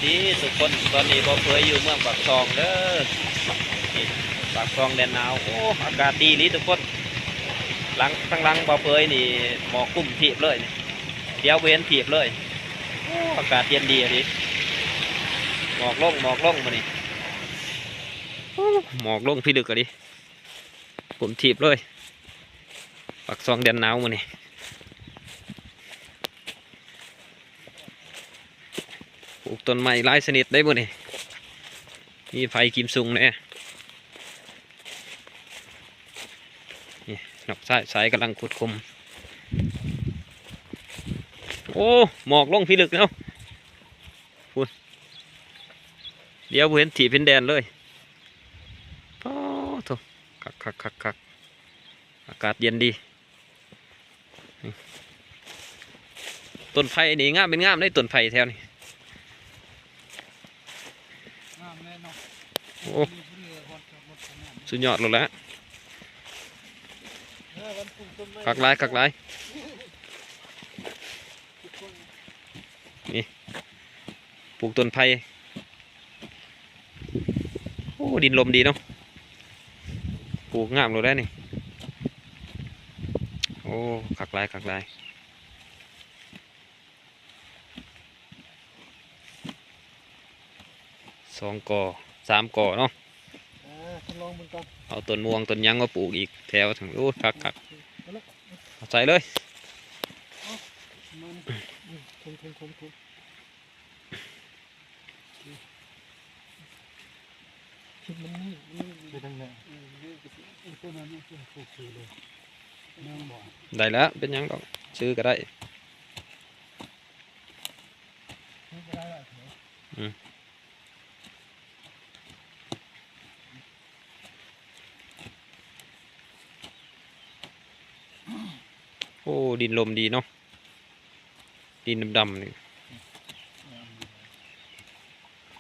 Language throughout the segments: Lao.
ດີທຸກຄົນ, ຕອນນີ້ບ່າວເຜີຍຢູ່ເມືອງປາກຊ່ອງເດີ. ນີ້ປາກຊ່ອງແດນໜາວ. ໂອ້ ອາກາດດີອີ່ຫຼີທຸກຄົນ. ຫຼັງ ທາງຫຼັງບ່າວເຜີຍນີ້ໝອກກຸ້ມທີບເລີຍນີ້, ດຽວບໍ່ເຫັນທີບເລີຍ. ໂອ້ ອາກາດເຢັນດີອີ່ຫຼີ. ໝອກລົງ ໝອກລົງມື້ນີ້. ໂອ້ ໝອກລົງພິລຶກອີ່ຫຼີ. ກຸ້ມທີບເລີຍ ປາກຊ່ອງແດນໜາວມື້ນີ້. ປູກຕົ້ນໄມ້ຫຼາຍຊະນິດເດ້ມື້ນີ້. ມີໄຜ່ກິມຊຸງແດ່. ນີ້ ນອກຊາຍ ຊາຍກຳລັງຂຸດຂຸມ. ໂອ້ ໝອກລົງພິລຶກເນາະ. ພຸ້ນ ດຽວບໍ່ເຫັນທີບເຫັນແດນເລີຍ. ປາໂທ້ ຄັກໆໆໆ. ອາກາດເຢັນດີ. ນີ້ ຕົ້ນໄຜ່ນີ້ງາມເປັນງາມເດ້, ຕົ້ນໄຜ່ແຖວນີ້. ງາມແນ່ເນາະ. ໂອ້ ສຸດຍອດໂລດແຫຼະ. ເອີ ວັນປູກຕົ້ນໄມ້ ຄັກຫຼາຍ ຄັກຫຼາຍ. ນີ້ ປູກຕົ້ນໄຜ່. ໂອ້ ດິນລົມດີເນາະ, ປູກງາມໂລດແຫຼະນີ້. ໂອ້ ຄັກຫຼາຍ ຄັກຫຼາຍ. ສອງກໍ ສາມກໍເນາະ. ເອີ ທົດລອງເບິ່ງກ່ອນ. ເອົາຕົ້ນມ່ວງຕົ້ນຫຍັງມາປູກອີກແຖວ. ໂອ້ ຄັກໆ. ເອົາໃສ່ເລີຍ. ເອົາ ມັນ ຖົມໆໆໆ. ເຮັດມັນນີ້ ໄປທາງໃດ? ເອີ ນີ້ ເອີ ໂຕນັ້ນນີ້ຄືໂອເຄເລີຍ. ຍັງບໍ່? ໄດ້ແລ້ວ ເປັນຫຍັງດອກ, ຊື້ກໍໄດ້. ຊື້ກໍໄດ້ລະ. ອືມ. ໂອ້ ດິນລົມດີເນາະ. ດິນດຳໆນີ້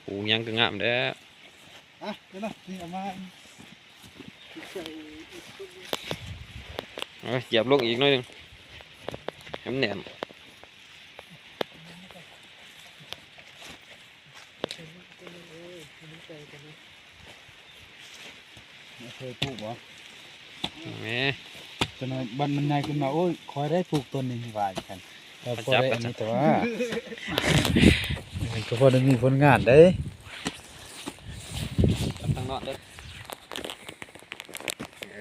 ປູກຫຍັງກໍງາມແລ້ວ. ອ່ະ ເດີນະ ນີ້ເອົາມາ ເອົາຢຽບລົງອີກໜ້ອຍໜຶ່ງ ໃຫ້ມັນແໜ້ນ. ເຄີຍປູກບໍ່? ແໝ ຈັກໜ້ອຍບັດມັນໃຫຍ່ຂຶ້ນມາ ໂອ້ຍ ຂ້ອຍໄດ້ປູກຕົ້ນນີ້ວ່າຈັ່ງຊັ້ນ. ແຕ່ພໍໄດ້ອັນນີ້ແຕ່ວ່າ ກໍພໍໄດ້ມີຜົນງານເດ້. ທາງນອກເດີ. ເອີ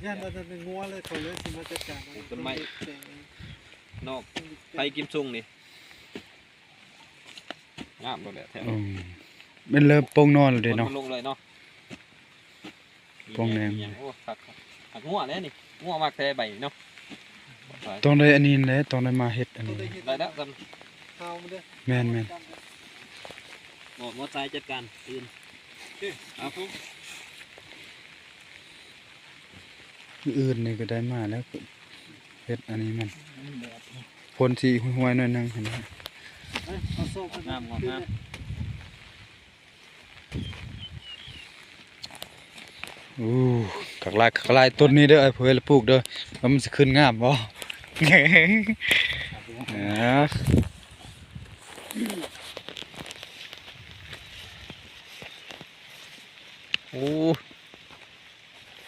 ຢ້ານວ່າຈະເປັນງົວເລີຍ ຂ້ອຍເລີຍຊິມາຈັດການ ປູກຕົ້ນໄມ້ນອກໄຜ່ກິມຊຸງນີ້. ງາມໂລດແຫຼະແທ້. ອືມ ແມ່ນເລີ່ມໂປ່ງນອນແລ້ວເດ້ເນາະ. ມັນລົງເລີຍເນາະ. ໂປ່ງແນມ. ໂອ້ ຄັກໆ. ຜັກງົວແຫຼະນີ້, ງົວມັກແທ້ໃບນີ້ເນາະ. ຕ້ອງໄດ້ອັນນີ້ແຫຼະ, ຕ້ອງໄດ້ມາເຮັດອັນນີ້. ໄດ້ແລ້ວ. ແມ່ນໆ. ໝໍ ໝໍຊາຍຈັດການອື່ນ. ເອົາ. ມື້ອື່ນນີ້ກໍໄດ້ມາແລ້ວ ເຮັດອັນນີ້ມັນ ຝົນຊິຫ້ວຍໆໜ້ອຍໜຶ່ງຫັ້ນນະ. ງາມໆ. ໂອ້ ຄັກຫຼາຍ ຄັກຫຼາຍ. ຕົ້ນນີ້ເດີ ອ້າຍເຜີຍລະປູກເດີ ວ່າມັນຊິຂຶ້ນງາມບໍ່. ໂອ້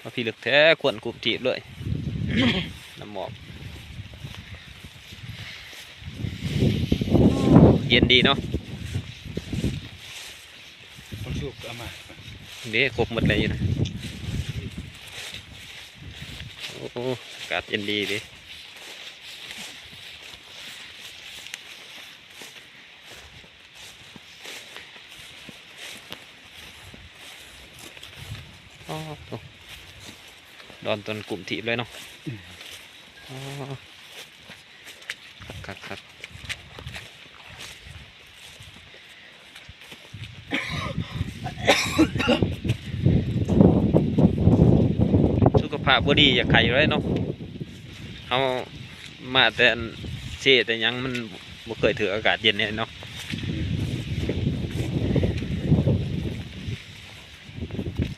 ມາພິລຶກແທ້ ຄວັນກຸບທີບເລີຍ ນ້ຳໝອກ. ເຢັນດີເນາະ. ເດ້ ຄົບໝົດເລີຍຢູ່ນະ. ໂອ້ ອາກາດເຢັນດີເດ້. ອໍ ໂທ້ ດອນຕົ້ນກຸ້ມຖີບເລີຍເນາະ. ອືມ ອໍ ຄັກໆໆ. ສຸຂະພາບບໍ່ດີ ຢາກໄຂ້ຢູ່ເດ້ເນາະ. ເຮົາມາແຕ່ອັນເຊແຕ່ຫຍັງ ມັນບໍ່ເຄີຍຖືກອາກາດເຢັນແນວນີ້ເນາະ. ອືມ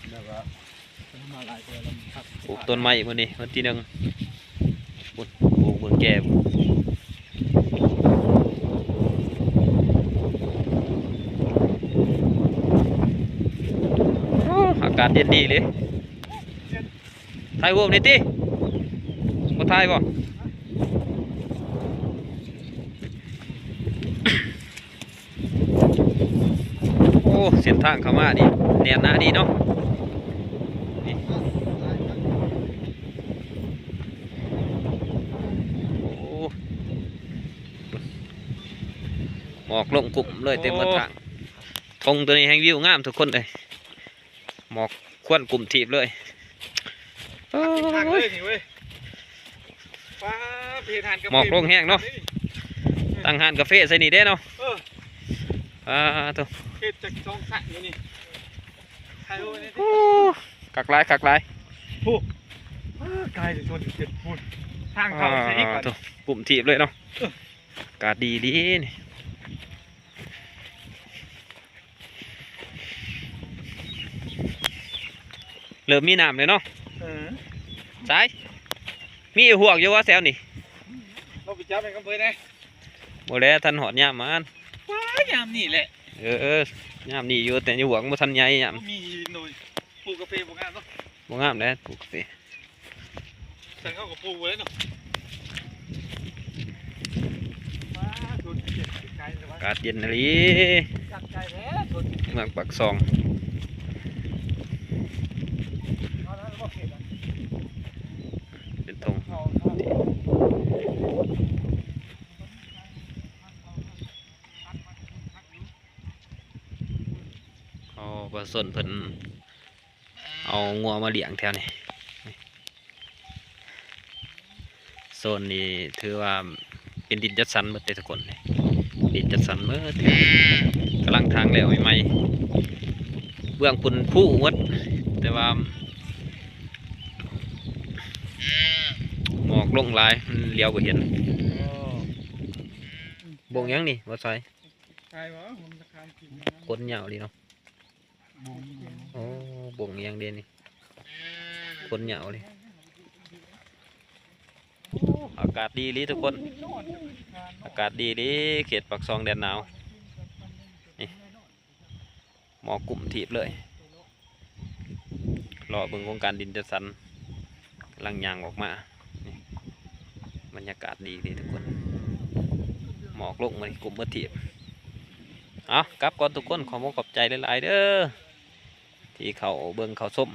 ແບບວ່າ ປູກຕົ້ນໄມ້ມື້ນີ້ວັນທີໜຶ່ງ ພຸ້ນ ປູກເບິ່ງແກ່ພຸ້ນ. ໂອ້ ກາດເຢັນດີເລີຍ. ຖ່າຍຮູບນີ້ຕິ ບໍ່ຖ່າຍບໍ່? ໂອ້ ເສັ້ນທາງເຂົ້າມານີ້ແໜ້ນໜາດີເນາະ ນີ້. ໂອ້ ໝອກລົງກຸ້ມເລີຍເຕັມໝົດທາງ. ໂອ້ ທົ່ງໂຕນີ້ແຮ່ງວິວງາມທຸກຄົນເອີຍ ໝອກຄວັນກຸ້ມທີບເລີຍ. ເອີ ທາງເລີຍນີ້ເວີຍ ປາດ ເຮັດຮ້ານກາເຟ ໝອກລົງແຮງເນາະ ຕັ້ງຮ້ານກາເຟໃສ່ນີ້ເດ້ເນາະ. ເອີ ປາດໂທ້ ເຮັດຈັກສອງຊັ້ນຢູ່ນີ້ ຖ່າຍຮູບນີ້ຕິ. ໂອ້ ຄັກຫຼາຍ ຄັກຫຼາຍ. ໂອ້ ປາດ ກາຍຈະຊົນເຈັດພຸ້ນ ທາງເຂົ້າໃສ່ອີກ ປາດໂທ້ ກຸ້ມທີບເລີຍເນາະ. ເອີ ອາກາດດີອີ່ຫຼີນີ້ ເລີ່ມມີນ້ຳແລ້ວເນາະ. ເອີ ສາຍ ມີຫວກຢູ່ບໍ່ແຖວນີ້? ເຮົາໄປຈັບໃຫ້ກັນເບີແດ່. ບໍ່ແລ້ວ ທັນຮອດຍາມມັນ. ວ້າຍ ຍາມນີ້ແຫຼະ. ເອີ ຍາມນີ້ຢູ່ ແຕ່ຫວກບໍ່ທັນໃຫຍ່ຍາມ ບໍ່ມີຫີນໂດຍ ປູກກາເຟບໍ່ງາມເນາະ. ບໍ່ງາມແຫຼະ ປູກກາເຟ. ສັນເຂົາກໍປູກແລ້ວເນາະ. ອາກາດເຢັນອີ່ຫຼີ ເມືອງປາກຊ່ອງ ເປັນທົ່ງ ເອົາປະຊາຊົນເພິ່ນ ເອົາງົວມາລ້ຽງແຖວນີ້. ໂຊນນີ້ຖືວ່າເປັນດິນຈັດສັນໝົດເດ້ທຸກຄົນ ດິນຈັດສັນໝົດ ກຳລັງທາງແລ້ວໃໝ່ໆ ເບື້ອງພຸ້ນຜຸໝົດ ແຕ່ວ່າໝອກລົງຫຼາຍ ມັນຫຼຽວບໍ່ເຫັນ. ໂອ້ ບົງຫຍັງນີ້ ບໍ່ໃສ່ ໃສ່ບໍ່? ຄົນຍາວດີເນາະ. ໂອ້ ບົງອີ່ຫຍັງເດນີ້ ຄົນຍາວເລີຍ. ອາກາດດີອີ່ຫຼີທຸກຄົນ ອາກາດດີອີ່ຫຼີ ເຂດປາກຊ່ອງແດນໜາວ ນີ້ ໝອກກຸ້ມທີບເລີຍ. ລໍເບິ່ງໂຄງການດິນຈັດສັນ ກຳລັງຍ່າງອອກມາ. ນີ້ ບັນຍາກາດດີເດ້ທຸກຄົນ ໝອກລົງມານີ້ກຸ້ມໝົດທີບ. ເອົາ ກັບກ່ອນທຸກຄົນ ຂອບອົກຂອບໃຈຫຼາຍໆເດີ ທີ່ເຂົ້າເບິ່ງເຂົ້າຊົມ